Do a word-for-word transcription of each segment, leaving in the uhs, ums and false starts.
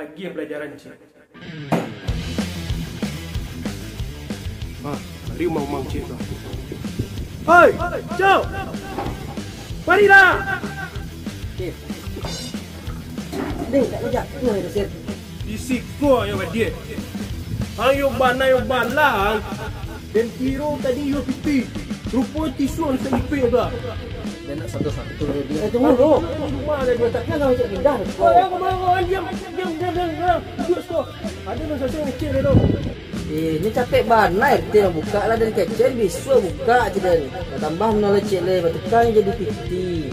Agiah palajaran, Cik. Ha, mari umang-umang Cik tu. Hoi, Cok! Marilah! Deh, tak kejap. Tuh, ya, Sir. Di siko yo badiak. Ayo bana yo balang. Den kiro tadi yo pitih. Rupo tisu anu salipek tu. Den nak satu-satu dulu dia. Eh, tunggu dulu. Di rumah ada dua. Tapi kalau cek pindah. Oh, ya, kau mau, kau diam, diam, diam, diam, diam. Duduk siko. Ada nan satu ngecek dia tu. Eh, ni capek bana R T nak buka lah dari kecil, bisu buka je dia ni. Tambah menolong cek le, batukar jadi pitih.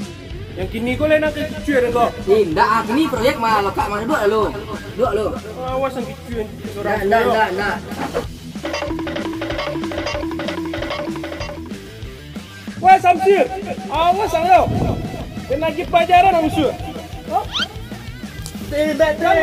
Yang kini ko lai nak kicuir ko. Eh, ndak ah, kini proyek mah lokak mah, duduk lalu. Duduk lalu. Awas yang kicuir. Ndak, ndak, ndak, ndak. Weh, Samsir, awas ang yo. Kena lagi pelajaran ang musuh. Tidak, tidak.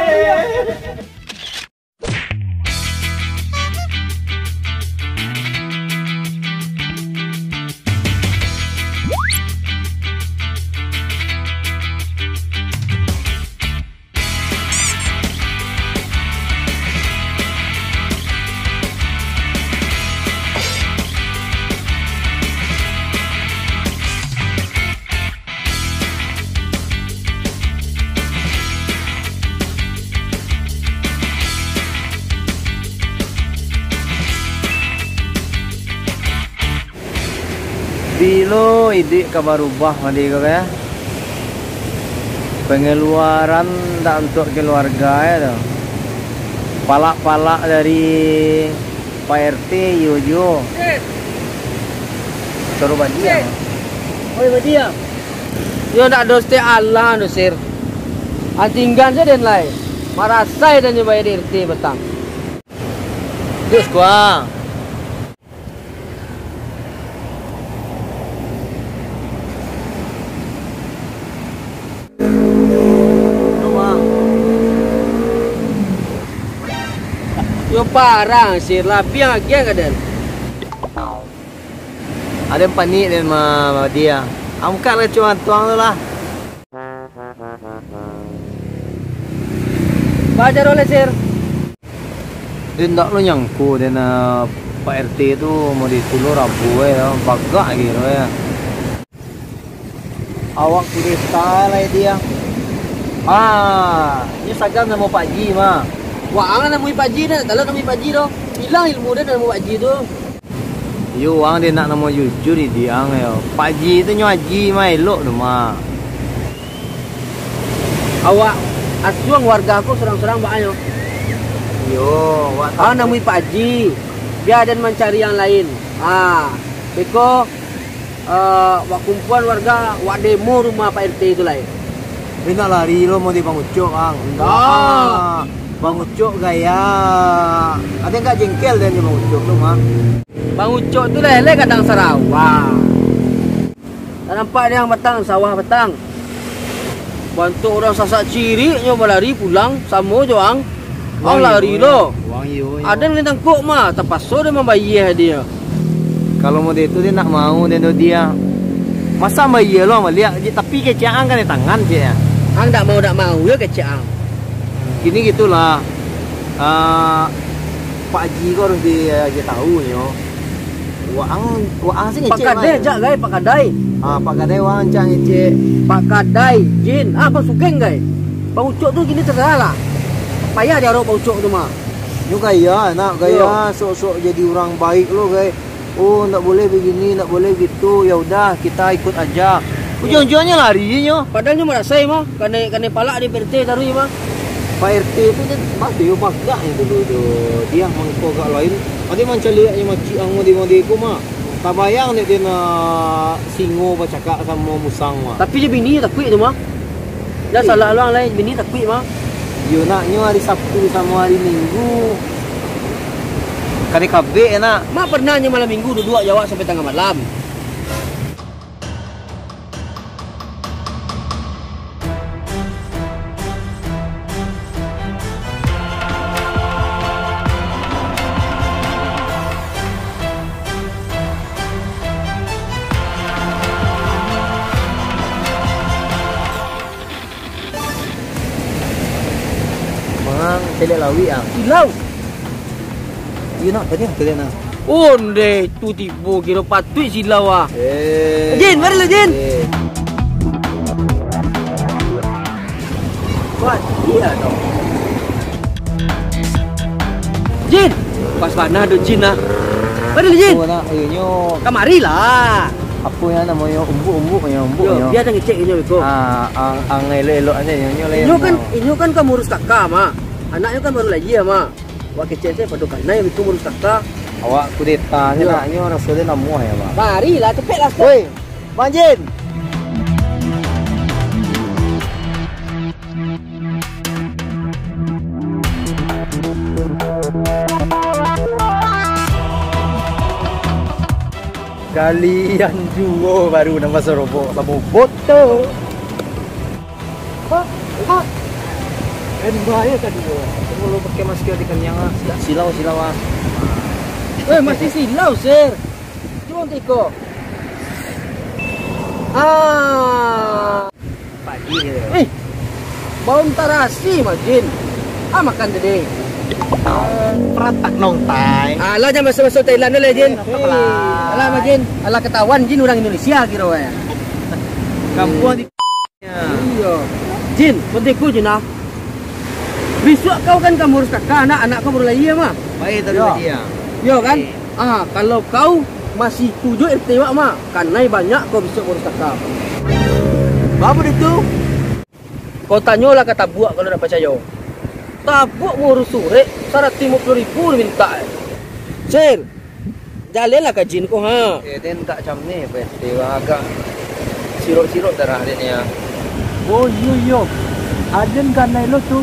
Bilo iduik ka barubah mode ko, yo? Pengeluaran ndak untuak keluarga, yo, tu. Palak-palak dari Pak R T, iyo juo. Suruh badiam. Oi, badiam. Yo ndak ado stek alah anu, Sir. Antinggan sajo den lai. Marasai den nyo bayar di R T batang. Duduak siko. Yo parang, Sir, lah piang agiah ka den. Aden panik den ma-, ma-, dia. Angkatlah cuang tuang tu lah. Bajar oleh, Sir. Dia ndak lo nyangko dia na Pak R T tu mau ditulo rabu, eh, bagak gitu, ya. Awak kudeta lah dia. Ah, ini sagam namo Pak Ji mah. Wah, ang namo Pak Ji dah, dalam namo Pak Ji tu. Hilang ilmu dia namo Pak Ji tu. Iyo, ang dek nak namo jujur, idiak ang yo. Pak Ji tu nyo Aji mah, elok tu mah. Awak asuang warga ko surang-surang bak nyo. Iyo, wak. Ang namui Pak Ji, bia den mancari yang lain. Ah, beko, eh, wak kumpuan warga, wak demo rumah Pak R T tu lai. Indak lari lo mau di Bang Ucok, ang. Indak. Ah. Bang Ucok gaya. Ado ndak jengkel den jo Bang Ucok tu mah. Bang Ucok tu leleh gadang sarawa. Tak nampak dia batang, sawah batang. Bantuak urang sasak cirik nyo balari pulang, samo jo ang. Ang lari lo. Wang iyo, iyo. Aden ni tangkok mah, tapaso dia mambayia dia. Kalau mode tu dia nak mau dia tu dia. Masa bayia lo maliak, tapi kecek ang kan di tangan cek ya. Ang dak mau dak mau yo kecek ang. Kini gitulah. Ah, Pak Haji ko harus di, eh, agiah tahu nyo. Waang, waang sih ngecek. Pak Kadai jak gai, Pak Kadai. Ah, Pak Kadai waang cak ngecek. Pak Kadai, Jin, ah, Bang Sugeng gai. Bang Ucok tu kini terserah lah. Payah diarok Bang Ucok tu mah. Nyo gaya, nak gaya sok-sok jadi urang baik lo gai. Oh, ndak boleh begini, ndak boleh gitu. Ya udah, kita ikut aja. Ujung-ujungnya lari nyo. Padahal nyo marasai mah, kanai, kanai palak di P R T taruih mah. Pak R T tu kan masih yo bagak nyo dulu tu. Dia mangko gak lain. Ado mancaliak nyo macik ang mode-mode ko mah. Tabayang dek dia nak singo bacakak samo musang mah. Tapi je bini takuik tu mah. Dah salah luang lai, bini takuik mah. Yo nak nyo hari Sabtu samo hari Minggu. Kali kabek nak. Mak pernah nyo malam Minggu duduak jawab sampai tangah malam. Lek lawik ah. Silau. Iyo nak, tadi tadi nak. Onde tu tibo kiro patuik silau ah. Eh. Jin, mari lah, Jin. Eh. Buat iya dong. Jin, pas bana do Jin ah. Mari lah, Jin. Oh, nak, iyo nyo. Kamari lah. Apo yang namonyo umbuk-umbuk nyo, umbuk Yo, nyo. Bia dah ngecek inyo beko. Ah, ang, ang elok-elok aja nyo, nyo lah. Inyo kan, inyo kan ka murus kaka mah. Anaknyo kan baru lahia mah. Wak kecek se pado kanai itu murus kaka. Awak kudeta se Yo. Nak nyo raso dia namuah ya, Bang. Marilah, cepek lah, Ustaz. Woi, Bang Jin. Kalian juo baru nambah sorobok samo foto. Pak, Pak. Kan bahaya tadi tu. Kalau pakai masker di kaniang ah. Silau, silau ah. Eh, masih silau, Sir. Cuma tiko. Ah. Pagi dia. Eh. Bau tarasi, Majin. Ah, makan tadi. Peratak nong tai. Alah, jangan masuk-masuk Thailand dulu, Jin. Eh, apalah. Alah, Majin. Alah, ketahuan Jin orang Indonesia kiro eh. Kampuang di Iyo. Jin, putiku Jin ah. Bisuak kau kan ka murus kaka, anak, anak kau baru lahia mah. Baik, tadi Yo. Tadi ya. Yo kan? Baik. Ah, kalau kau masih tujuh R T wak mah, kanai banyak kau bisuak murus kaka. Bapa itu? Kau tanyolah ka Tabuak kalau ndak pacayo. Tabuak murus surek, saratuih limo puluah ribu diminta. Sir, Jaleh lah ka Jin ko, ha. Eh, den tak cam ni, P T, agak sirok-sirok darah den ya. Oh, iyo, iyo. Aden kanai lo tu.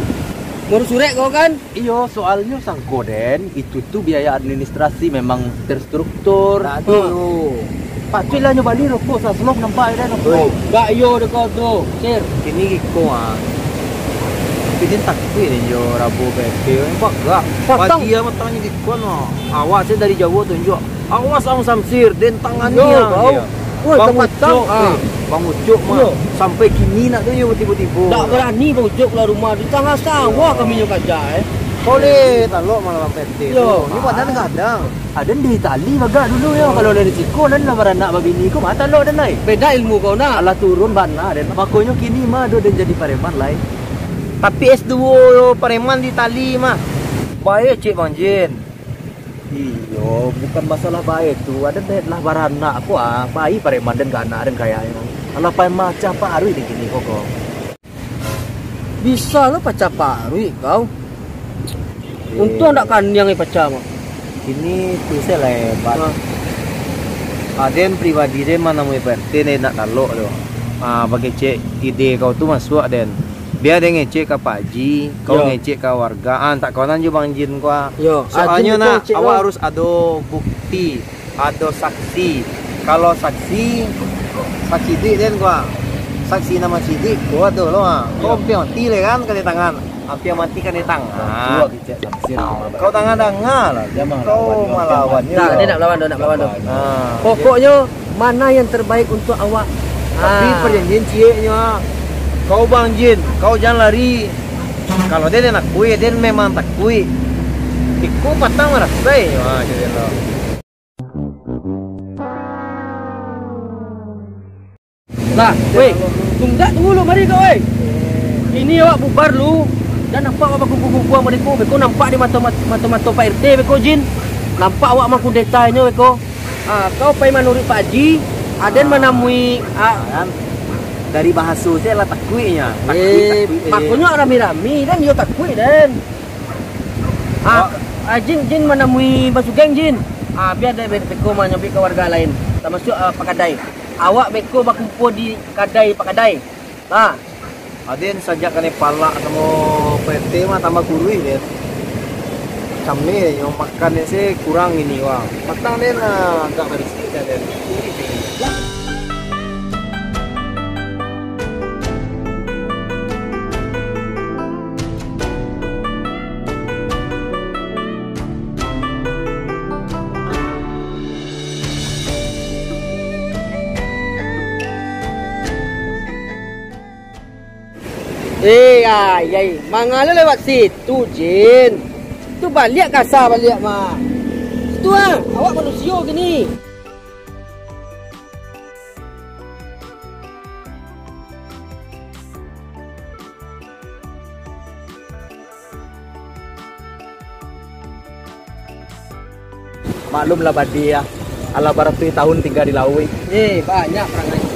Ngurus surek ko kan? Iyo, soalnyo sangko den, itu tu biaya administrasi memang terstruktur. Tak ado lo. Patuiklah nyo bali rokok saslok nampak den rokok. Oi. Gak iyo dek kau tu, Sir. Kini iko ah. Tapi den takuik den jo rabo P T. Nampak gak? Patang. Pagi ah, matangnyo iko no. Awak se dari jauah tunjuk. Awas Ang Samsir, den tangani Yo, ah, bau. Iyo. Woi, Bang Ucok, ah. Eh, Bang Ucok mah. Iyo. Sampai kini nak tu yo tibo-tibo. Tak berani Bang Ucok keluar rumah di tangah sawah kami nyo kaja, eh. Kau le talok malah Bang P T Yo. Tu. Ni badan gadang. Aden di Itali bagak dulu yo. Kalau dari siko nan lah baranak babini ko mah talok den ai. Beda ilmu kau nak. Alah turun bana den. Makonyo kini mah ado den jadi pareman lai. Tapi S duo pareman di Itali mah. Bae cek Bang Jin. Iyo, bukan masalah bae tu. Aden lah baranak ko ah, pai pareman den ka anak den kayanyo. Alah pai macah paruik di kini ko ko. Bisa lo pacah paruik kau. Eh. Untuang dak kaniang pacah mah. Kini tu se lah hebat. Ha. Aden pribadi den manamui P R T ni nak talok tu. Ah, bagi cek ide kau tu masuak den. Bia den ngecek ka Pak Haji, kau Yo. Ngecek ka warga, ah, tak kawanan jo Bang Jin ko ah. Yo, Soalnyo Jin nak, ngecek awak lo. Harus ado bukti, ado saksi. Kalau saksi, saksi duit den ko ah. Saksi nan masidik ko ado lo ah. Kau Yo. Hampir mati le kan kali tangan. Hampir mati kali tangan. Kau tangan danga lah. Kau malawan, malawan. Nah, dia nak melawan tu, nak melawan tu. Ah. Pokoknyo, mana yang terbaik untuk awak? Tapi Ah. Perjanjian cieknyo, ah. Kau Bang Jin, kau jangan lari. Kalau dia nak takuik, dia memang takuik. Iko patang marasai. Ah, jadi lo. Lah, weh, tunggak tunggu lu, mari kau, weh. Ini awak bubar lu. Dah nampak awak bakumpul-kumpul beko, beko nampak di mato, mato-mato Pak R T beko, Jin. Nampak awak mangkudetanyo beko. Ah, kau pai manuruik Pak Haji, aden Ah. Manamui, ah. Kan? Dari bahaso se lah takuiknyo. Takuik, Eh, takuik, eh. Makonyo rami-rami, dan iyo takuik, den. Ah, Awak ah, Jin, Jin manamui Basugeng, Jin. Ah, bia dek be-, beko manyambuik ka warga lain, tamasuak, ah, Pak Kadai. Awak beko bakumpul di kadai Pak Kadai. Ha. Aden sajak kanai palak samo P T mah tambah kuruih den. Cameh nyo makan den se kurang ini wah. Patang den, ah, agak barisi den. Eh, ai, ai, mangalo lewat situ, Jin? Tu baliak kasa baliak mah. Situ ah, awak manusio gini. Maklum lah badeh ah. Alah baratuih tahun tingga di lauik. Eh, banyak parangai.